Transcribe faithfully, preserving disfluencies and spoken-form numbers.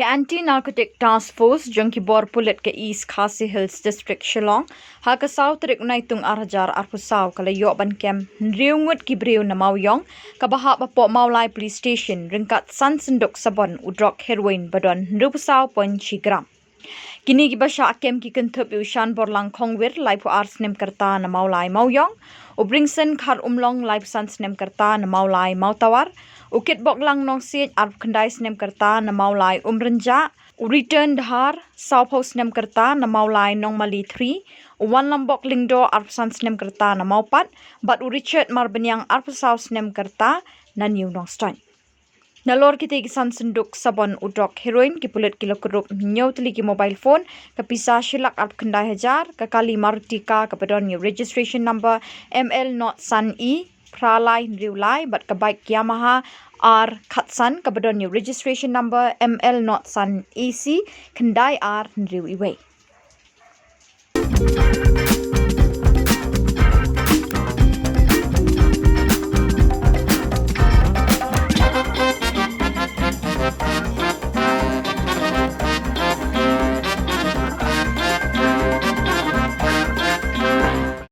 Ka Anti Narcotic Task Force jong ki bor pulit ka East Khasi Hills District, Shillong, ha ka saw tarik Naitung ar hajar arphew saw ka la ïoh ban kem hynriew ngut ki briew na Mawiong, kaba hap hapoh Mawlai Police Station, ryngkat san synduk sabon u drok heroin ba don hynriewphew saw point shi gram. Kine kiba shah kem ki kynthup ïa u Shanborlang Khongwir, laiphew ar snem ka rta, na Mawlai Mawiong, u Bringson Kharumlong, laiphew san snem ka rta, na Mawlai Mawtawar, u Kitboklang Nongsiej, arphew khyndai snem ka rta, na Mawlai Umrynjah, u Return Dhar, sawphew snem ka rta, na Mawlai Nongmali three, u Wanlambok Lyngdoh, arphew san snem ka rta, na Mawpat, bad u Richard Marbaniang, arphew saw snem ka rta, na New Nongstoiñ. Nalor kitei ki san synduk sabon u drok heroin, ki pulit ki la kurup hynñiew tylli ki mobile phone, ka pisa shi lak arphew khyndai hajar, ka kali Maruti car kaba don ïa u registration number M L nought san E phra lai hynriew lai, bad ka bike Yamaha R khatsan kaba don ïa u registration number M L nought san A C khyndai ar hynriew iwei.